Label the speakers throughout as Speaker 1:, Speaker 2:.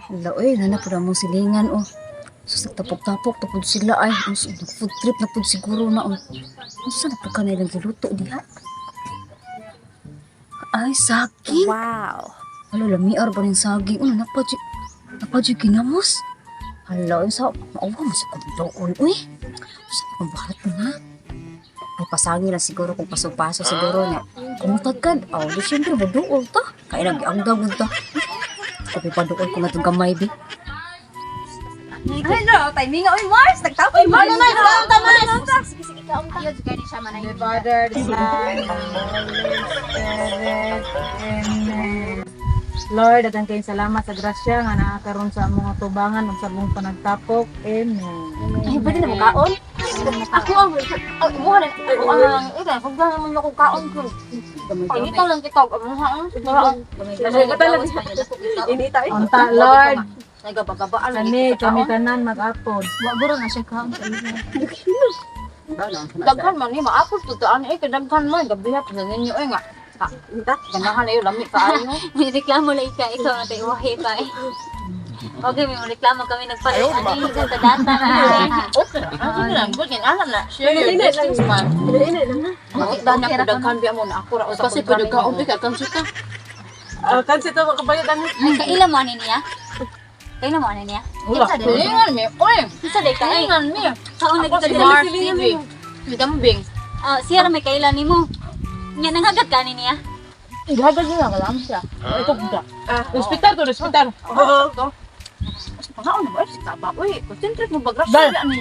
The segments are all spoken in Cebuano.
Speaker 1: Hala, oy, nana po na mong silingan, oh. Sus, nagtapok-tapok, tapod sila, ay. Unsa, nag-food trip na po siguro na, oh. Unsa na po ka na ilang giluto diha? Ay, saging.
Speaker 2: Wow.
Speaker 1: Hala, lamiar ba rin saging? Ano, napadyo ginamos? Hala, unsa, maawa mo sa kong doon, uy. Unsa na kong bahat na? Ay, pasangin lang siguro kung paso-paso siguro niya. Kumutagkad, oh, di siyempre, maduol ta. Kaya nag-angdagod ta. Kapi pa doon ko nga itong gamay, bi.
Speaker 2: Ay, no, timing oy Mars, nagtapoy. Mars,
Speaker 3: Ano na, kaon ta, Mars.
Speaker 2: Sige, sige, kaon ta. Gani siya man.
Speaker 3: The Father, the Son, the Holy Spirit. Amen. Lord, daghang kayong salamat sa grasya nga naa karon sa among tubangan ug sa among panagtapok. Amen.
Speaker 2: Ay, pwede na mo kaon? Ako ang oh, imuha na ako ang ikaw, kung gano'n naman ako kaon ko. Pangita lang kita og amo ha.
Speaker 3: Inita. Unta, Lord,
Speaker 2: Nagabagabaan
Speaker 3: kami kami tanan mag-apod.
Speaker 2: Wa guro na siya kaon. Daghan man ni maapod to ani eh kay daghan man gabi ha na ninyo eh nga. Ganahan ayo lami kaayo.
Speaker 4: Reklamo lang ika, ikaw na tayo wahi pa eh. Okay, may reklamo kami nagpalit. Ano yung sa data na?
Speaker 2: Okay, ano lang good yan alam na. Share your blessings man. Makita na ko daghan biya mo na ako ra usa
Speaker 5: Kasi pwede ka, umpi ka, kansi ka.
Speaker 3: Kansi to makabayad ani.
Speaker 4: Ay, kaila mo ani niya? Kaila mo ani niya?
Speaker 2: Wala. Silingan mi. Oy,
Speaker 4: Sa day ka ay.
Speaker 2: silingan mi.
Speaker 4: Kaon
Speaker 2: Ako
Speaker 4: lagi
Speaker 2: si
Speaker 4: ka
Speaker 2: Mars TV. Si Dambing.
Speaker 4: Ah, siya ra may kaila nimo. Nya nanghagat ka ani niya?
Speaker 2: Gagal niya kalam siya.
Speaker 5: Ito ka. Hospital to, hospital.
Speaker 2: Oo. Pangaon na ba? Si Kaba. Uy, concentrate mo bagrasya
Speaker 3: Dal.
Speaker 2: ani.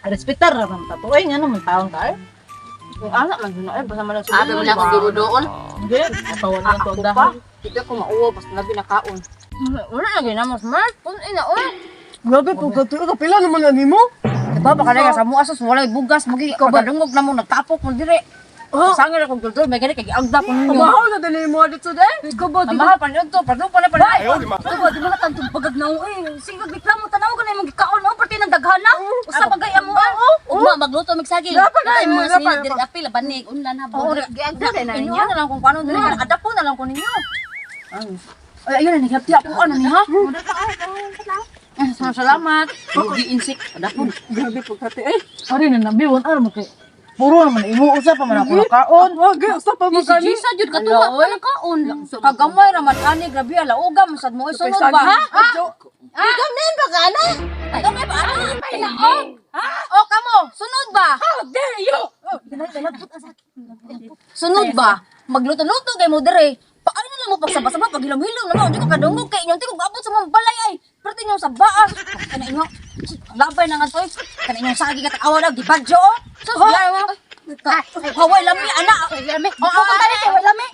Speaker 3: Respetar ra man ta to. Oy, ngano man taon ka?
Speaker 2: Kung anak man guna eh basta man lang
Speaker 5: Abi mo na akong durudoon.
Speaker 3: Hindi, atawan
Speaker 2: Ah,
Speaker 3: lang to
Speaker 2: ako
Speaker 3: dahan.
Speaker 2: pa. Hindi ko mauwa basta labi na kaon. Wala na ginamos Mark. Kun ina oy.
Speaker 6: Grabe po ka tuyo, kapila naman ani mo.
Speaker 2: Diba baka na sa mua sus walay bugas magi kadungog na mo nagtapok mo dire. Oh. Sangil akong duldur may gani kay giagda ko ninyo.
Speaker 6: Mahaw na dali mo dito de.
Speaker 1: Ikaw ba, di ba,
Speaker 2: Mahal pa nito, padung pa na pa.
Speaker 1: ikaw ba, di ba natantong pagag na eh. Sige, reklamo, tanaw ka na yung gikaon, oh, parte ng daghana. Usa pa gay amo, oh.
Speaker 4: Ugma magluto mig saging.
Speaker 6: Dapat
Speaker 4: Ay
Speaker 6: na,
Speaker 4: mga
Speaker 6: dapat,
Speaker 4: sinina diri apil banig unlan ha
Speaker 2: Oo,
Speaker 4: bo.
Speaker 2: giagda na ninyo. na lang kung paano dili adapo na lang ko ninyo. Ay, ayun na nihapti ako ano ni ha. Ay, salamat.
Speaker 5: Gi-insik. Adapon.
Speaker 6: Grabe po kati eh.
Speaker 3: Ari na nabiwon ano man kay puro naman imo usa pa man ako nakaon.
Speaker 6: Wag usa pa mo
Speaker 4: Si
Speaker 6: kani.
Speaker 4: Jisa jud katuwa pa ng kaon.
Speaker 2: Kagamay ra man ani grabe ala ugam sad mo isunod ba? Ha?
Speaker 5: Gamin ba ka na?
Speaker 2: Gamay ba ana? Ha? O kamo, sunod ba? How dare you? Sunod ba? Magluto-luto kay mo dire. Paano na lang mo pagsaba-saba pag hilom-hilom na mo, di ko kadungog kay inyong tingog abot sa mga balay ay. Pero inyong sabaan. Kana inyo labay na nga to. Eh. Kana inyong sagi ka awa na gibadyo oh. Sus, biya mo. Haway lami ana.
Speaker 4: Lami.
Speaker 2: Oh, oh, oh, lami.